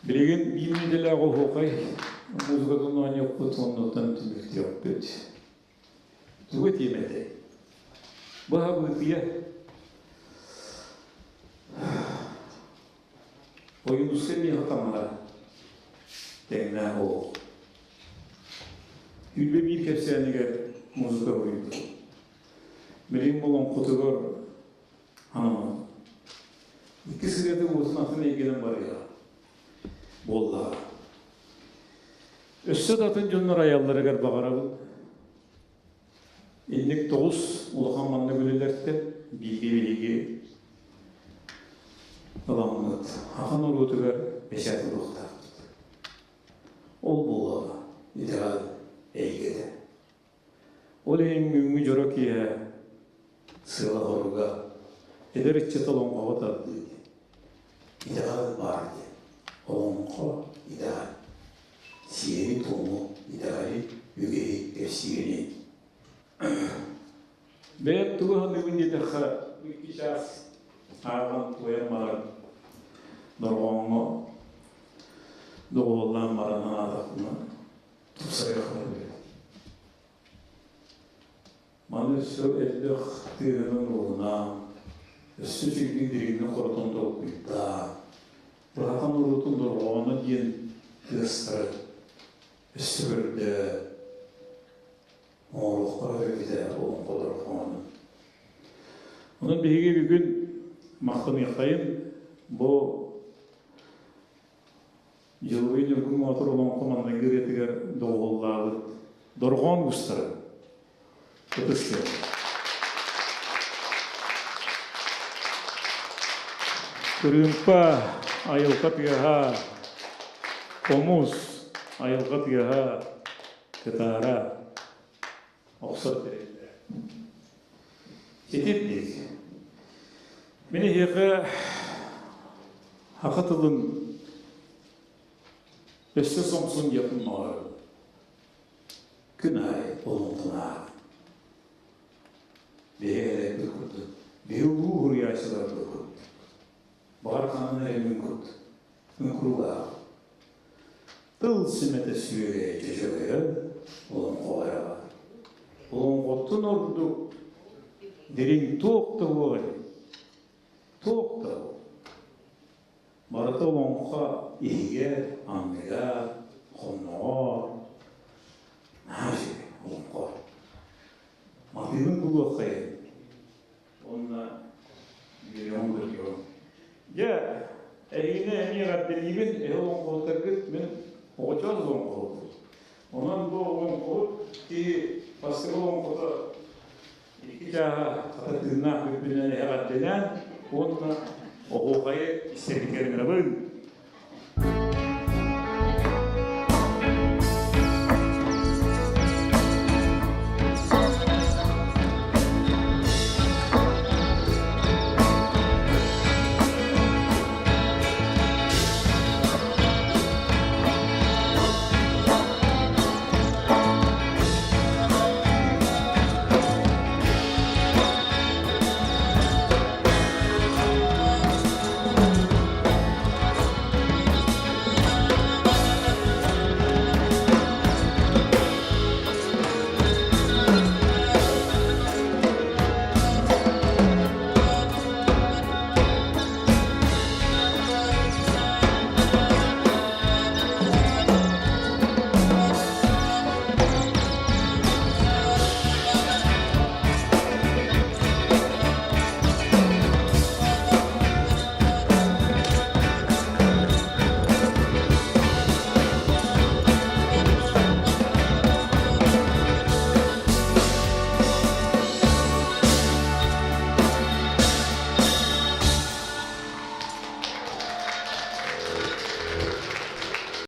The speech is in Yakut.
Билигин биир нэдиэлээх оһуохай музыкатын оонньуохпут оннуттан түмүктүөхпүт. Тугу этиэм этэй? Быһа быытыйа Ойуунускай миэхэ таҥара тэҥнээх олох. 21 кэпсээнигэр музыка буруйбут. Билигин олоҥхотугар анаммыт. Икки сырыата уотун атын эйгэнэн барыаҕа. Буоллаҕа. Өссө да атын дьоннор айалларыгар баҕарабын. Инник тоҕус улахан маннык үлэлэртэн бииргэ биһиги ыламмыт ахан норуотугар бэчээт ылыахтаахпыт. Ол буолуоҕа итэҕэл эйгэтэ. Ол иһин бүгүҥҥү дьоро киэһэ сыала-соруга эдэр ыччат олоҥхоҕо тардыы диэн. Итэҕэл баар диэн. Олоҥхо итэҕэл. Сиэри-туому, итэҕэли, үгэһи кэпсиири. Бэйэм тугу саныыбын диэтэххэ, икки чаас ааҕан туойан баран дорҕооҥҥо доҕуһуоллаан баран анаатахпына тупсарыахпын эбит. Маны өссө элбэх тыаһынан уһунаан, өссө үчүгэйдик дириҥник хоротон толкуйдаан, быһахан уруутун дорҕооно диэн тыастары өссө көрдө оҥоруохтара эбитэ олоҥхо дорҕоонун. Онон биһиги бүгүн махтаныаххайын бу Дьылҕый Ньургун Боотур олоҥхо маҥнайгы ырыатыгар доҕуһуоллаабыт дорҕоон уустара ытыс тыаһа. Кырыымпа айылҕа тыаһа, хомус айылҕа тыаһа, кытаара охсор тэриллэр. Итирдик. Мин эһиэхэ саха тылын өссө сомсун диэхпин баҕарабын. Күн аайы олоҥхолоох. Биһиги эрэйбит курдук, биһи улуу уһуйааччыларбыт курдук. Баҕар ханна эрэ мин курдук, үҥкүүлээх. Тыл сүмэтэ сүөгэйэ чөчөгөйө олоҥхоҕо эрэ баар. Олоҥхоттон ордук дириҥ туох да буолай, туох да буол. Барыта олоҥхо иһигэр, анныгар, хонноҕор наһаа үчүгэй олоҥхо. Матыыбын булуоххайын Уонна үөрүөҕүм көрүөҕүм. Дьэ, эһигини эмиэ эҕэрдэлиибин, эһи олоҥхоһуттаргыт мин оҕочоос олоҥхоһуппут. Онон бу олоҥхоһут киһи бастакы олоҥхото икки чааһа хата тыыннаах бүппүнэн эҕэрдэлээн уонна оһуохайы истэргитигэр ыҥырабын.